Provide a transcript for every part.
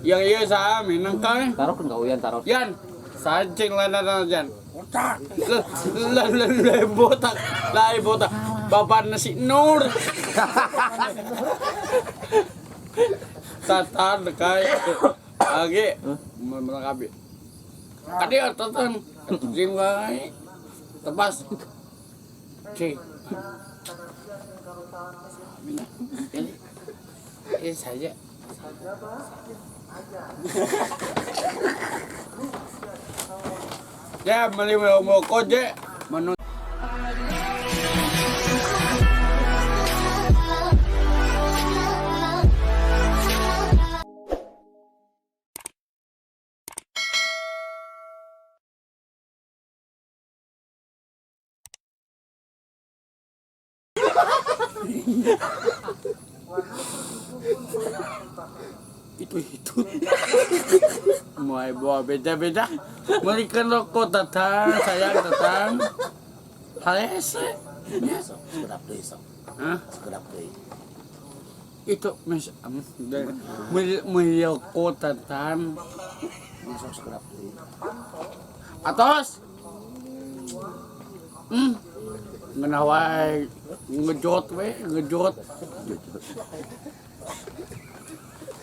Yang iya saya minang kai. Taruh kan uyan taruh. Yan, sancing lah na yan. Lah lah lah botak, lah botak. Bapak nasi Nur. Tatan kai. Age, melengkapi. Adi tatan, jim kai. Tepas. Cek. Ini saja. Ya, beli mau koje, menu. Itu mulai bawa beda-beda belikan rokok datang sayang datang halese Sekedap deui sok. Hah? Sekedap deui. Itu mas beli rokok datang Masuk sekedap deui. Atos ngenawai ngejot we ngejot.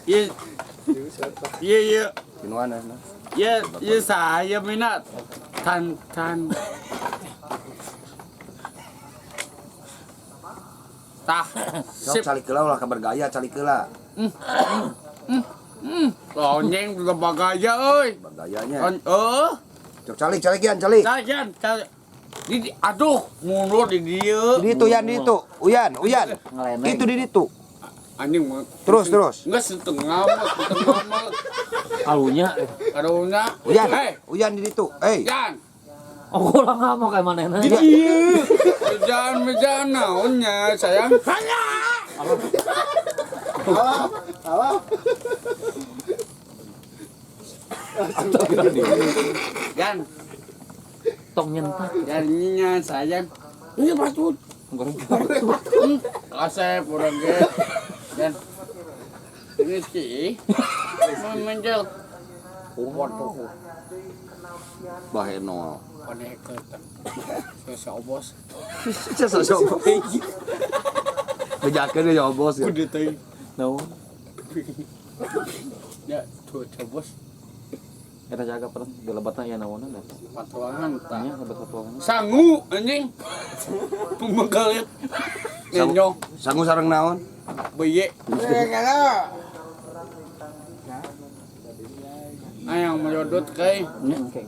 Iya, iya, iya, Kinuana. iya, iya saya minat tan tan. Tah, Sok sip. calik heula ulah kabar gaya calik heula. Lonyeng lebah gaya euy. Bagayanya. Oh, Cok calik calik yan calik. calik calik. Di aduh, mundur di dieu. Di ditu yan di ditu. Uyan, uyan. Ngeleneng. Itu di ditu. Anjing mah. Terus terus. Enggak setengah mah, setengah mah. Kalunya. Karunya. Uyan, Hei, uyan di ditu. Hei. Yan. Oh, ulah ngamuk kayak manehna. Iya. Jangan jangan naonnya sayang. Yan, Tong nyentak. yan sayang. Ini patut. Goreng. Kasep orang ge. Yan. Ini sih. Menjel. Waduh, Bahe nol. paneketan. Saya bos. Sesa sok. Bejakeun ya bos ya. Kudu teuing. Naon? Ya, tuh bos. Eta jaga pernah di lebatna ieu naonan eta. Patuangan tah. Nya lebat patuangan. Sangu anjing. Pembegalit. Ngenyong Sangu sareng naon? beye. Ayang menyodot kai. Nya engke.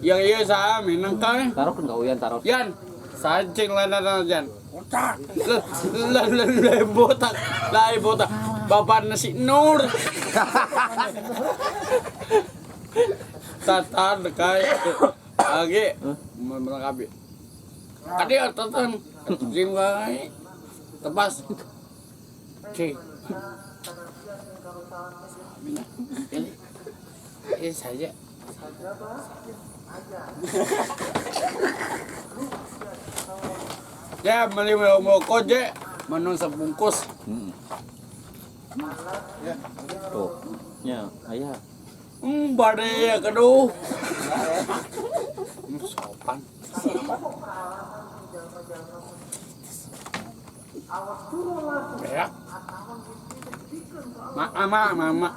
Yang iya saya minang kai. Taruh kan uyan taruh. Yan, sancing lah na yan. Lah lah lah botak, lah botak. Bapak nasi Nur. Tatan kai. Age, melengkapi. Adi tatan, jim kai. Tepas. Cek. Ini saja. Ya, beli mau koje, menu sebungkus. Tuh. Nya, aya. Badai ya keduh. Sopan. Ya. Ma, ma, mama.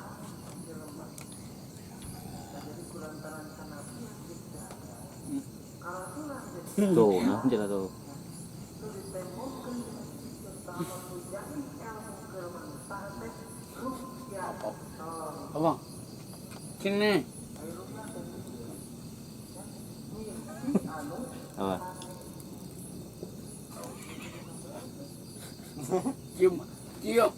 Tuh, nah jelas tuh. Abang. Sini. Apa? Cium. Cium.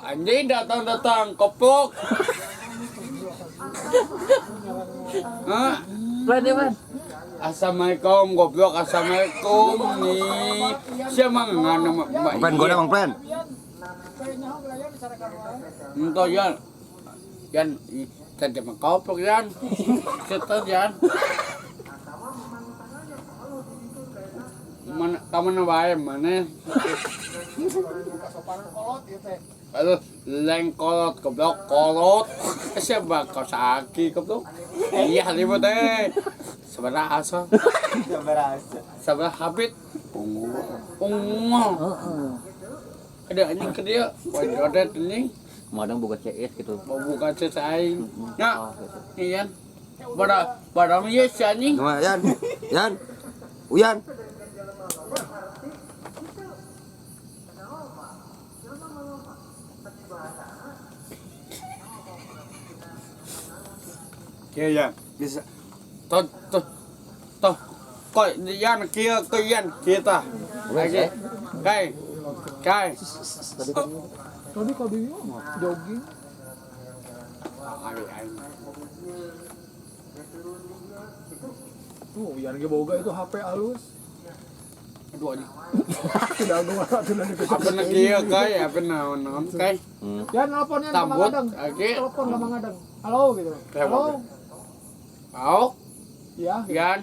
Anjing datang-datang kopok. Hah? Plan ya, Pan. Assalamualaikum, goblok. Assalamualaikum nih. Siapa nganu Mbak? Bang Plen, goda Bang Plen. Entah Yan. Yan, tadi mah koplok Yan. Setan Yan. Mana ka mana wae mana? Kasopanan kolot ieu teh. Aduh, leng kolot goblok kolot. Siapa kau saki goblok? Iya, ribut teh. Sebenarnya asa. Sebenarnya habit. Ungu. Ungu. Ada anjing ke dia. Wah, jodet anjing. Madang boga CS gitu. Mau buka CS aing. Ya, Oh, gitu. iya. Pada pada ieu si anjing. Kumaha Yan? Yan. Uyan. Iya, ya. Bisa. Toh toh toh kok yan kia ke yan kita. Lagi. Kai. Kai. Tadi kalau di jogging. Aduh, aing. Tuh, Yan ge boga itu HP halus. Aduh anjing. Tidak gua sudah dikejar. Apa na kieu kai? Apa naon naon kai? Yan nelponnya ke Mang Tambut, Adang. oke. Telepon ke Mang Adang. Halo gitu. Halo. Halo. Au, Ya, gitu. Yan.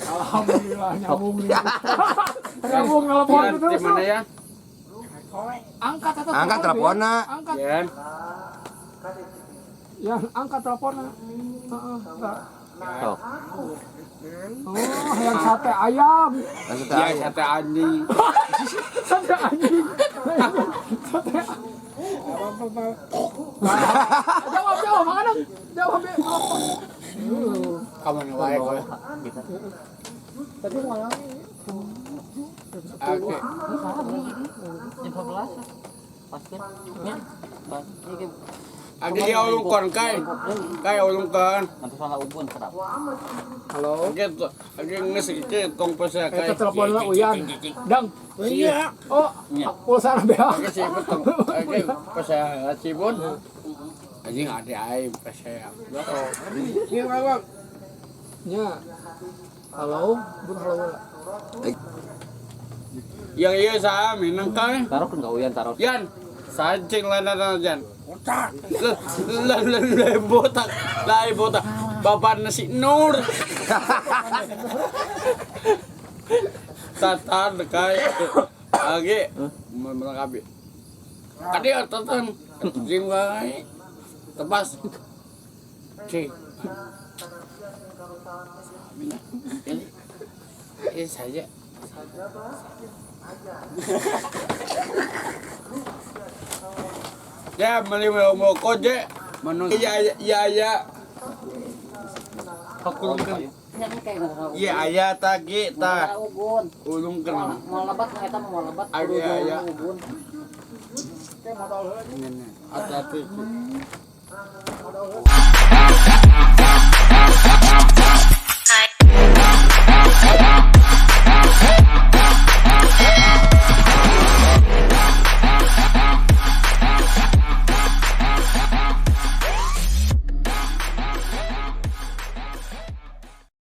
Alhamdulillah nyambung nih. Nyambung nelpon Yan, terus. di mana ya? Angkat atau Angkat telepon, teleponna. Bi. Angkat. Yan. Ya, angkat teleponnya. Heeh. Sok. Oh, yang sate ayam. Langsung Ya, teh. sate anjing. Sate anjing. Sate. Jawab, jawab, Mang Adang. Jawab, Bi. Ka mana wae kowe? Tadi mau lagi. Oke. Jam 11 pasti. Ya. Iki Agi dia ulungkeun kai. Kai ulungkeun. nanti soal ubun kerap. Halo. Agi agi geus iki tong pasea kai. Eta telepon lah Uyan. Dang. Iya. Oh, pulsa beak. Agi siput tong. Agi pasea siput. Anjing ade aing pasea. Iya, Bang. Nya. Halo, bun halo lah. Yang iya saya minang kai. Taruh kan enggak Uyan taruh. Yan, sancing lah Yan. Lah lah lah botak, lah botak. Bapak nasi Nur. Tatan kai. Age melengkapi. Ade tatan jing wae. Tepas. Cek. Ini ini saja. Ya, beli mau koje. Menu ya ya ya. Ulungkeun. Iya aya ta ge ta. Ubun. Ulungkeun. Mau lebat eta mau lebat. Aya aya. Ubun. Hati-hati.